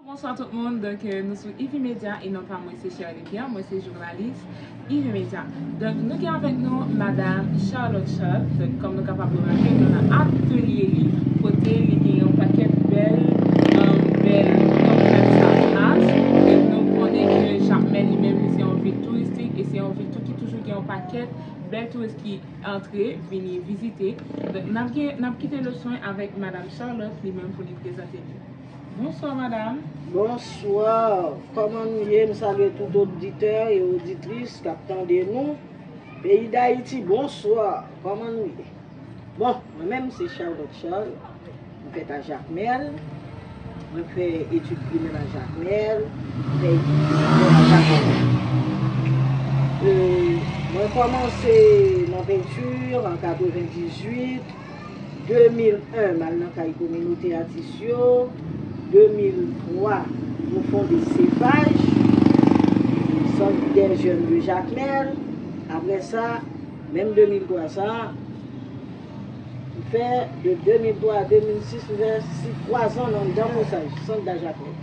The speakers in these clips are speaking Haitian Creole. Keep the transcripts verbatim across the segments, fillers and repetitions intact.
Bonswa tout moun, donk euh, nou sou Ivy Media e non pa mwen se Shirley Pierre, mwen se jounalis Ivy Media. Donk nou gen avèk nou Madam Charlotte Charles, donk kòm nou kapab remake nou nan atelye li kote li gen yon pakèt bèl, um, bèl, donk sa mas, e nou konnen ke Jakmèl li menm li se yon vil touristik e se yon vil tou ki toujou gen yon pakèt bèl touris ki antre, vini vizite. Donk n ap gen, n ap kite leson avèk Madam Charlotte li menm pou li prezante li. Bonswa madam. Bonswa, kòman nou ye? M salye tout oditè e oditris k ap tande nou. Peyi Dayiti, bonswa, kòman nou ye? Bon, mwen menm se Charlotte Charles, m fèt a Jakmèl, mwen fè etid primè a Jakmèl, mwen fè etid segondè a Jakmèl. E, mwen kòmanse nan penti an katrevendizuit, de mil en, m al nan kay kominote atis yo. De mil twa, nou fonde Sevaj, Centre des Jeunes de Jacmel. Apre sa, menm de mil twa sa, m fè de de mil twa a de mil sis, m fè si twa zan nan Dam Osaj, Centre de Jacmel.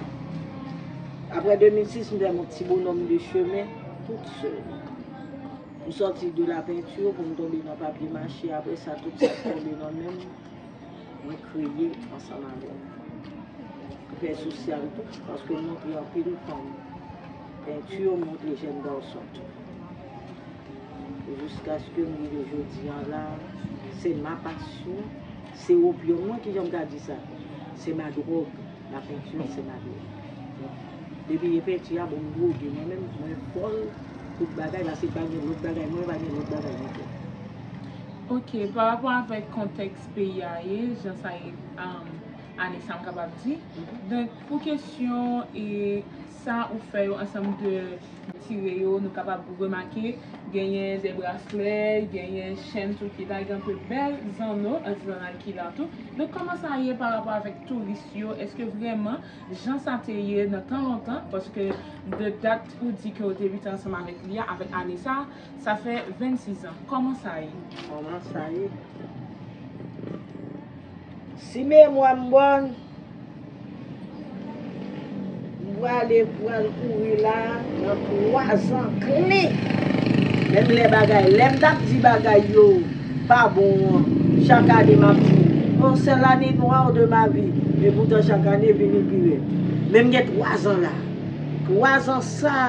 Apre de mil sis, m fè yon ti bonòm de chemen tout sèl. M sòti de la penti pou m tonbe nan papye mache. Apre sa, tout sa k tonbe nan men m, mwen kreye ansanm avè l. Fè sosyal tou, paske m montre anpil fanm penti, m montre jèn gason tou. Jiskaske m rive jodi an la, se ma passion, se opiòm mwen, kijan m ka di sa? Se ma dròg. La peinture, c'est ma vie. Depi e penti a, bon, m dwoge mwen menm, mwen fòl, tout bagay, paske pa gen lòt bagay, mwen pa gen lòt bagay mwen fè. Ok, pa rapò avèk kontèks peyi a ye, jan sa ye, um, ane sa m kapab di. Donk, pou kesyon e sa ou fè yo ansanm de tire yo, nou kapab remake, genyen de braslè, genyen chèn tou ki la, gen anpil bèl zanno, artizanal ki la tou. Donk, kòman sa ye pa rapò avèk touris yo? Èske vrèman, jan sa te ye nan tan lontan? Paske de dat ou di ke w te bite ansanm avèk li a, avèk ane sa, sa fè vennsis an. Kòman sa ye? Kòman sa ye? Si memwa m bòn, m prale pral kouri la nan twa zan kle. Menm lè bagay, lè m t ap di bagay yo pa bon an, chak ane m ap di, oh, c'est l'année noire de ma vie. Epoutan chak ane vini pi rèd. Men m gen twa zan la. Twa zan sa,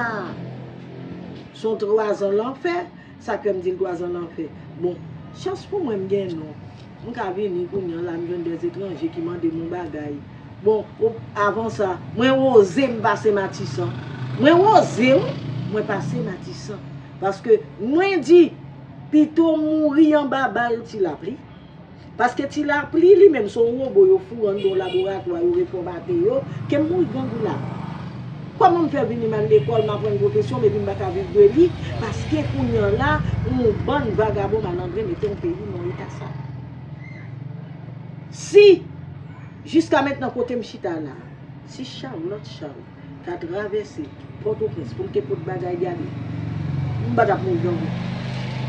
se yon twa zan lanfè. Sa k fè m di l twa zan lanfè. Bon, chans pou mwen m gen non. M ka vini kounye an la, m jwenn dè etranje ki mande m yon bagay. Bon, o-, avan sa, mwen oze m pase Matisan. Mwen oze, wi, mwen pase Matisan. Paske mwen di, pito m mouri anba bal Ti Lapli. Paske Ti Lapli li menm se yon wobo yo foure anndan yon laboratwa, yo refòmate yo, ke m mouri grangou la. Kòman m fè vini m al lekòl, m aprann pwofesyon m, epi m pa ka viv de li, paske kounye an la, yon bann vagabon malandren mete yon peyi nan eta sa. Si, jiska mentnan kote m chita la, si Charlotte Charles ta travèse Pòtoprens pou l te pot bagay gade, m pa t ap mouri grangou.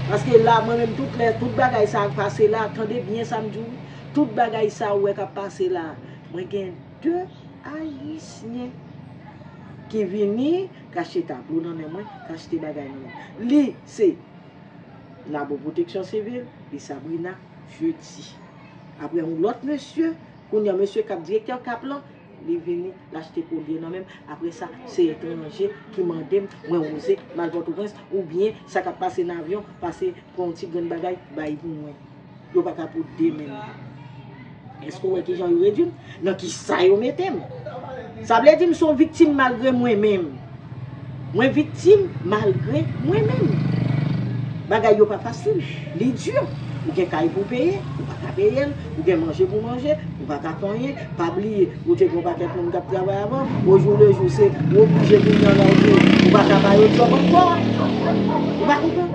Paske la, mwen menm, tout lè, tout bagay sa k pase la, tande byen sa m di w, tout bagay sa ou wè k ap pase la, mwen gen de Ayisyen ki vini, k achte tablo nan men mwen, k achte bagay nan men mwen. Li se Nabo Pwoteksyon Sivil, li Sabrina Jeudi. Apre yon lòt mesye, kounye a mesye k ap direktè Kap lan, li vini, l achte kolye nan men m. Apre sa, se etranje ki mande m, mwen oze m al Pòtoprens, oubyen sa k ap pase nan avyon, pase pran yon ti grenn bagay, bay pou mwen. Yo pa ka pot de menm. Èske w wè kijan yo redui m? Nan kisa yo mete m? Sa vle di m se yon viktim malgre mwen menm. Mwen viktim malgre mwen menm. Bagay yo pa fasil, li di. Ou gen kay pou peye, ou pa ka peye l, ou gen manje pou manje, ou pa ka fè anyen. Pa bliye, ou te gen yon pakèt moun k ap travay avan w, ojoulejou se ou oblije kounye an la ou di, ou pa ka ba yo djòb ankò. Ou pa konprann?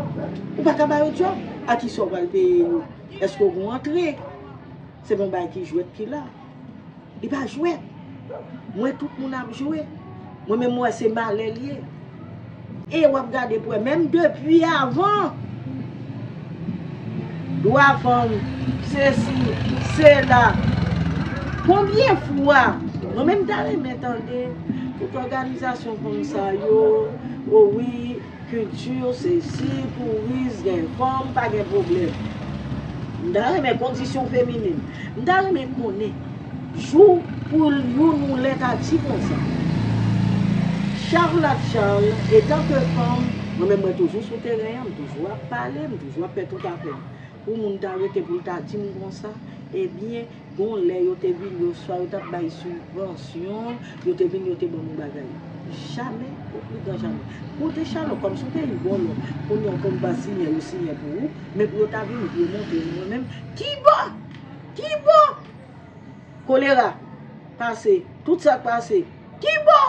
Ou pa ka ba yo djòb. A kisa w pral peye yo? Èske w gon antre? Se pa yon bagay ki jwèt ki la. Li pa jwèt. Mwen, tout moun ap jwe. Mwen menm, mwen wè se malè l ye. E w ap gade pou wè, menm depi avan, dwa fanm, sesi, sela. Konbyen fwa Mwen menm ta renmen tande tout òganizasyon fanm sa yo, o wi, kilti, sesi, touris, gen fanm, pa gen pwoblèm. M ta renmen kondisyon feminin. M ta renmen konnen jou pou youn ou lè ta di konsa. Charlotte Charles, etanke fanm, mwen menm mwen toujou sou teren an, m toujou ap pale, m toujou ap fè tout afè m. Pou moun ta rete pou l ta di m konsa, ebyen, gon lè yo te vini, oswa yo t ap bay sibvansyon, yo te vini, yo te ban m yon bagay. Jamè, o pli gran jamè. Kote Charlotte, kòmsi w te yon vòlò, kounye a w konn pa siyen, yo siyen pou ou, men pou yo ta vini, pou yo montre nou mwen menm, kibò? Kibò? Kolera pase, tout sa k pase. Kibò?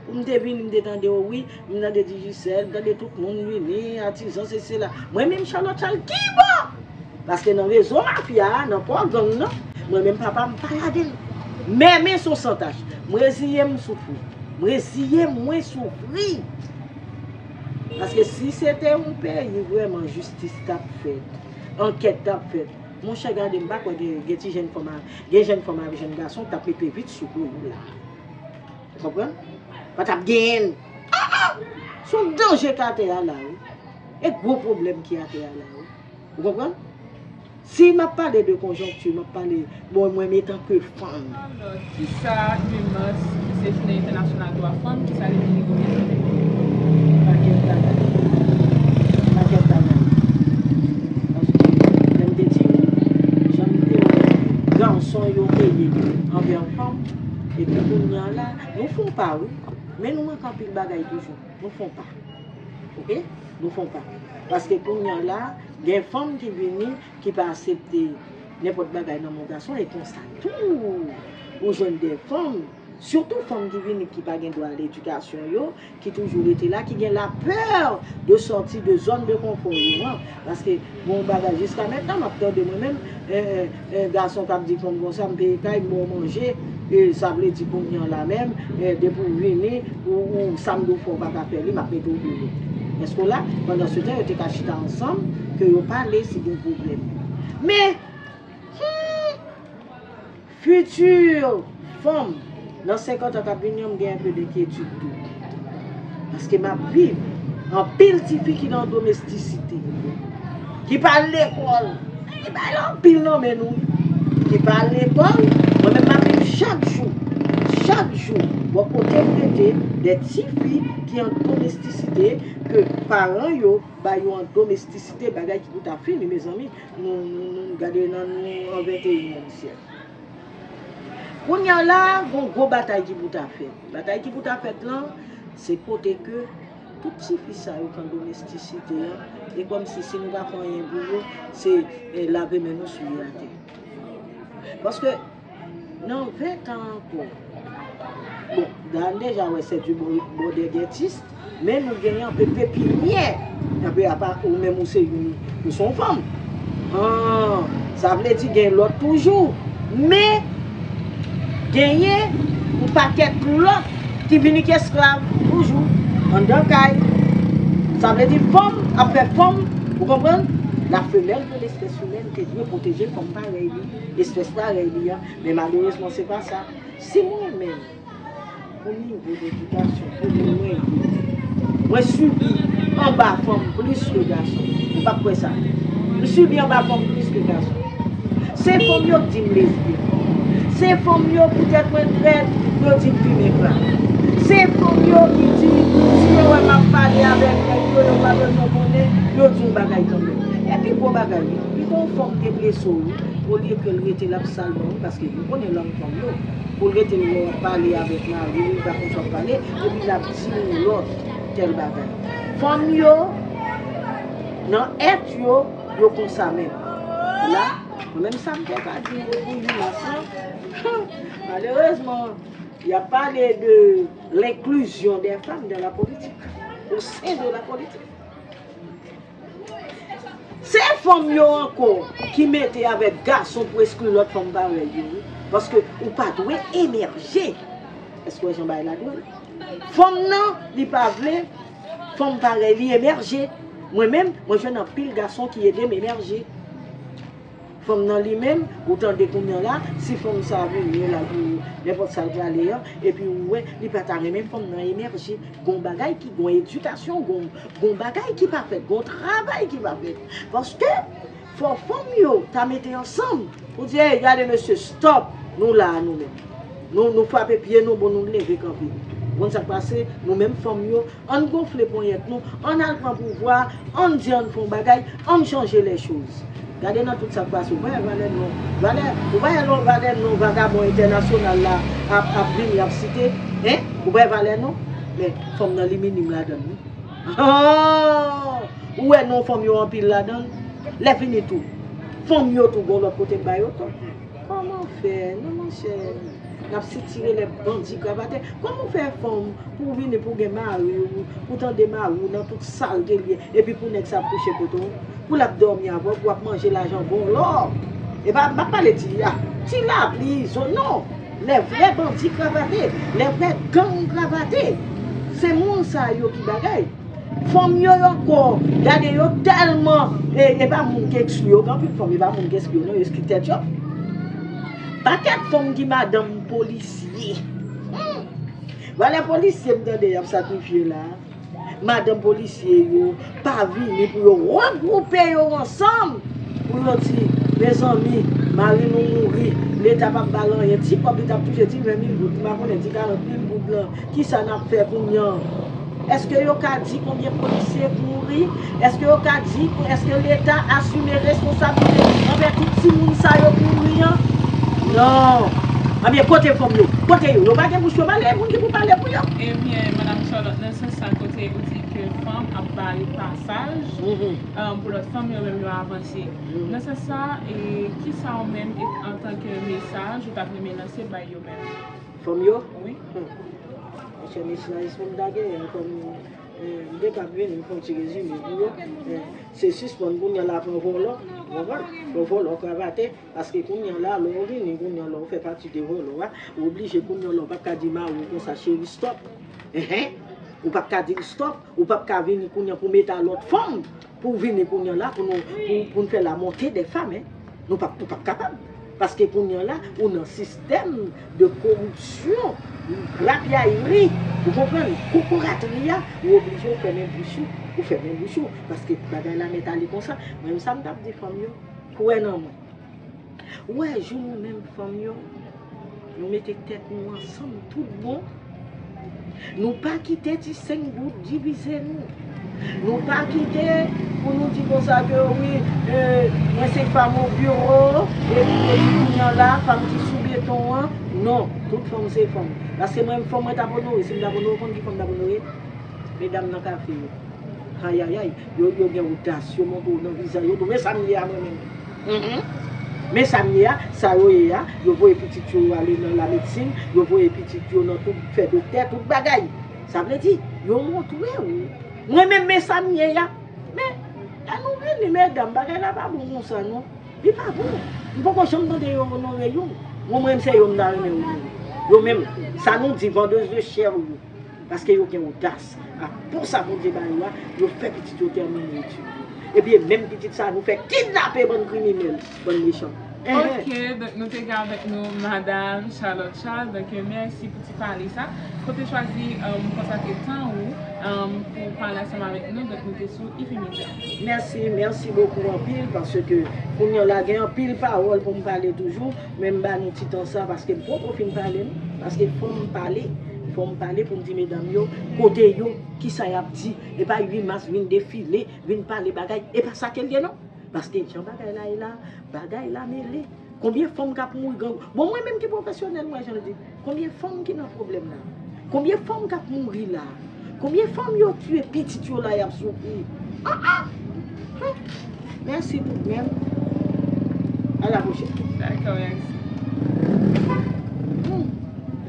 Pou m te vini, m te tande, o wi, m tande Digicel, m tande tout moun vini, atizan, se sela. Mwen menm, Charlotte Charles, kibò? Paske nan rezo mafya a, nan pò gang nan, mwen menm papa m pa ladan l. Men, men se yon santach. M reziye m, m soufri. M reziye m, mwen soufri. Paske si se te yon peyi vrèman jistis t ap fèt, ankèt t ap fèt, monchè, gade, m pa kwè gen, gen ti jèn fanm a, gen jèn fanm avèk jèn gason k t ap mete vit sou do yo la. Ou konprann? Pa t ap genyen. Ah, ah! Se yon danje k atè a la, wi. E gwo pwoblèm ki atè a la, wi. Ou konprann? Si m ap pale de konjonkti, m ap pale, bon, mwen menm etanke fanm. Alò, kisa uit mas ki se jounen entènasyonal dwa fanm, kisa li vin reprezante? Pakèt bagay. Pakèt bagay. Paske, lè m te di w, jan m te wè gason yo te ye anvè fanm, epi kounye a la, nou fè yon pa, wi. Men nou manke anpil bagay toujou. Nou fè yon pa. Oke? Nou fè yon pa. Paske kounye a la, gen fanm ki vini, ki pa aksepte nenpòt bagay nan men yon gason, e konsa tou, ou jwenn de fanm, sitou fanm ki vini, ki pa gen dwa a ledikasyon yo, ki toujou rete la, ki gen lapè de sòti de zòn de konfò yo an. Paske, bon, bagay, jiska mentnan, m ap tande mwen menm, eh, eh, eh, gason k ap di fanm konsa, m peye kay, m ba w manje, e sa vle di kounye a la menm, eh, depi w vini, ou, ou, sa m di w fè, w pa ka fè li, m ap mete w deyò. Èske w la? Pandan se tan, yo te ka chita ansanm, ke yo pale si gen pwoblèm. Men, hmm, fiti fanm nan senkant an k ap vini an, m gen enpe denkyetid tou. Paske m ap viv anpil tifi ki nan domestisite, ki pa al lekòl. Li bay anpil nan men nou. Ki pa al lekòl, mwen menm m ap viv chak jou. Chak jou, bò kote m rete, de tifi ki an domestisite, ke paran yo ba yo an domestisite, bagay ki pou ta fini, mezanmi. Nou, nou, nou gade nan nou an venteyinyèm syèk. Kounye a la, gon gwo batay ki pou ta fèt. Batay ki pou ta fèt lan, se kote ke tout tifi sa yo k an domestisite an, e kòmsi si nou pa fè anyen pou yo, se, eh, lave men nou sou yo atè. Paske nan ven tan ankò, bon, dan deja wè se du bo-, bòdègètis, men nou genyen anpe pepinyè. Anpe apa ou menm ou se youn, ou se yon fanm. Ah, sa vle di gen lòt toujou. Men genyen yon pakèt lòt ki vini k esklav toujou anndan kay. Sa vle di fanm ap fè fanm, ou konprann? La femelle de l'espèce humaine te dwe pwoteje fanm parèy li, espès parèy li an. Men malerezman, se pa sa. Si mwen menm, pou nivo de edikasyon, pou mwen, mwen sibi anba fanm plis ke gason. Ou p ap kwè sa. M sibi anba fanm plis ke gason. Se fanm yo k di m lesbyèn. Se fanm yo poutèt mwen drèd, yo di m fimen krak. Se fanm yo ki di, si yo wè m ap pale avèk nèg yo, yo pa bezwen konnen, yo di yon bagay kanmenm. Epi gwo bagay, wi. Pi gon fanm te blese w, wi. Olye ke l rete l ap sal non, paske nou konnen lang fanm yo. Pou l rete l wè w ap pale avèk mari l, li pa konn sa w ap pale, epi l ap di yon lòt tèl bagay. Fanm yo, nan èt yo, yo konsa menm. La, mwen menm sa m te ka di pou uit mas lan, malerezman, y ap pale de l'inclusion des femmes dans la politique, au sein de la politique. Se fanm yo ankò ki mete avèk gason pou eskli lòt fanm parèy yo, wi. Paske ou pa dwe emèje. Èske w wè jan bagay la dwòl? Fanm nan, li pa vle fanm parèy li emèje. Mwen menm, mwen jwenn anpil gason ki ede m emèje. Fanm nan li menm, ou tande kounye a la, si fanm sa vini la pou nenpòt sa l prale an, epi ou wè, li pa ta renmen fanm nan emèje, gon bagay ki, gon edikasyon, gon, gon bagay ki pa fèt, gon travay ki pa fèt. Paske, fò fanm yo ta mete ansanm pou di, hey, gade mesye, stop, nou la a nou menm. Nou, nou frape pye nou, bon, nou leve kanpe. Konn sa k pase, nou menm fanm yo, ann gonfle ponyèt nou, ann al pran pouvwa, ann di ann fè yon bagay, ann chanje lè choz. Gade nan tout sa k pase, ou pa wè valè non, valè, ou pa wè non, valè non vagabon entènasyonal la ap, ap vini, ap site, en? Ou pa wè valè non? Men, fanm nan li minim ladan l, wi. Oh! Ou wè non fanm yo anpil ladan l? Lè fini tou, fanm yo tou gon lòt kote m ba yo to. Kòman fè? Non, monchè. N ap sitire lè bandi kravate. Kòman w fè fanm pou w vini pou w gen mari w, pou w tande mari w nan tout salte l ye, epi pou nèg sa ap kouche kote w, pou l ap dòmi avè w, pou w ap manje lajan vòlò? E pa, m ap pale ti, a, ti lapli, zo, non. Lè vrè bandi kravate, lè vrè gang kravate, se moun sa yo ki bagay. Fanm yo ankò, gade yo tèlman, e, e pa moun ki ekskli yo, gen anpil fanm, e pa moun ki ekskli yo, non, yo ekskli tèt yo. Pakèt fanm ki madanm polisye. Hmm. Valè polisye m tande y ap sakrifye la. Madanm polisye yo pa vini pou yo regwoupe yo ansanm, pou yo di, mezanmi, mari nou mouri, Leta p ap ba l anyen, ti kòb li t ap touche, ti ven mil goud, m pa konnen, ti karant mil goud lan, kisa n ap fè kounye a? Èske yo ka di konbyen polisye k mouri? Èske yo ka di, èske Leta asime responsablite anvè tout timoun sa yo k mouri an? Non. Anbyen, kote fanm yo? Kote yo? Yo pa gen bouch yo pale, moun ki pou pale pou yo. Ebyen, Madam Charlotte, nan sans sa, kote ou di ke fanm ap bare pasaj, um, pou lòt fanm yo menm yo avanse. Nan sans sa, e kisa ou menm, e, antanke mesaj ou t ap renmen lanse bay yo menm? Fanm yo? Wi. Hmm. Monchè, mesaj pou m ta genyen kòm, eh, m te ka vin fè yon ti rezime pou yo. Eh, se sispann kounye a la pran vòlò, w konprann? Pran vòlò kravate, paske kounye a la, lè w vini, kounye a la, w fè pati de vòlò a, ou oblije kounye a la, w p ap ka di mari w konsa, cheri, stop. Enhen. Ou p ap ka di l stop, ou p ap ka vini kounye a pou mete a lòt fanm. Pou vini kounye a la, pou nou, pou, pou n fè la montée des femmes, en. Nou p ap, ou p ap kapab. Paske kounye a la, ou nan sistèm de koripsyon, grapyayri, ou konprann, kokoratri a, ou oblije ou fèmen bouch ou, ou fèmen bouch ou, paske bagay la mèt ale konsa. Mwen menm sa m t ap di fanm yo, kwè nan mwen. Ou wè, jou nou menm fanm yo, nou mete tèt nou ansanm tout bon, nou pa kite ti senk goud divize nou. Nou pa kite pou nou di konsa ke wi, eh, mwen se fanm o biwo, epi kounye a la, fanm ki sou beton an. Non, tout fanm se fanm. Paske mwen, fanm mwen t ap onore, si m t ap onore, ou konn ki fanm m t ap onore? Medam nan kafe yo. Ayayay, yo, yo gen odas, yo montre w nan vizaj, yo di w, men sa m ye a mwen menm. Mhm. Men sa m ye a, sa yo ye a, yo voye pitit yo ale nan lamedsin, yo voye pitit yo nan tout, fè doktè, tout bagay. Sa vle di, yo montre w. Mwen menm, men sa m ye a. Men, lè nou vini, medam, bagay la pa bon konsa, non. Li pa bon. M poko janm tande yo onore youn. Mwen, mwen, se yo m ta renmen onore. Yo menm, sa nou di, vendeuse de chair yo. Paske yo gen odas. A pou sa Bondye ba yo a, yo fè pitit yo tèmine etid yo. Epi e menm pitit sa nou fè kidnape, bann kriminèl, bann mechan. Enhen. Ok, donk nou te gen avèk nou Madam Charlotte Charles. Donk, euh, mèsi pou ti pale sa. Kote chwazi, euh, konsakre tan ou, euh, pou pale ansanm avèk nou. Donk, nou te sou Ifi Media. Mèsi, mèsi bokou anpil, paske kounye a la gen anpil pawòl pou m pale toujou, men m ba nou ti tan sa, paske m poko fin pale, non. Paske fò m pale, fò m pale pou m di medam yo, kote yo, kisa y ap di. E pa uit mas vin defile, vin pale bagay. E pa sa ke l ye, non. Paske jan bagay la ye la, bagay la mele. Konbyen fanm k ap mouri grangou? Bon, mwen menm ki pwofesyonèl, mwen, jan l di, konbyen fanm ki nan pwoblèm la? Konbyen fanm k ap mouri la? Konbyen fanm yo tiye pitit yo la, y ap soufri? Ah, ah! Hum! Mèsi tout menm. A la pwochèn. Dakò, mèsi. Hum!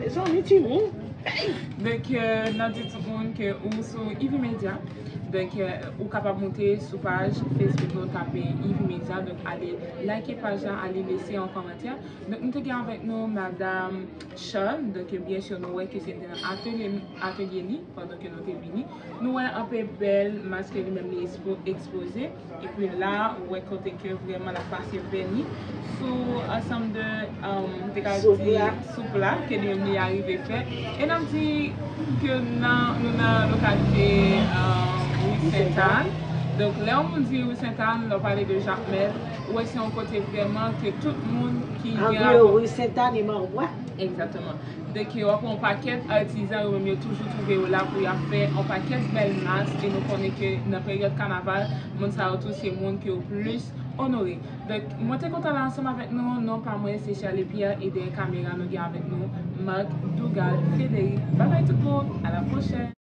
Mezanmi, timoun. Hey! Donk, euh, n ap di tout moun ke ou sou Ivi Media. Donk, euh, ou kapab moute sou paj Facebook nou, tape Yvie Media. Donk, ale like paj la, ale lese yon kòmantè. Donk, nou te gen avèk nou Madam Chan. Donk, byen si, nou wè ke se te nan atelye, atelye li, pandan ke nou te vini. Nou wè anpe bèl mask ke li menm li ekspo-, ekspoze. Epi la, ou wè kote ke vrèman l ap pase vèni sou ansanm de, um, te ka di, soup la, ke li menm li arive fè. E n ap di ke nan, nou nan lokalite, um, Ri Sentàn. Donk, lè yon moun di Ri Sentàn, lè w pale de Jakmèl, ou wè se yon kote vrèman ke tout moun ki gen rapò. Ri Sentàn e Mawbwa. Egzakteman. Donk, w ap wè yon pakèt atizan, yo menm yo toujou twouve yo la pou y ap fè yon pakèt bèl mask, e nou konnen ke nan peryòd kanaval, moun sa yo tou se moun ke yo plis onore. Donk, mwen te kontan la ansanm avèk nou, non pa mwen se Charlie Pierre, e dèyè kamera nou gen avèk nou Marc Dougal Frédéric. Babay tout moun, a la pwochèn!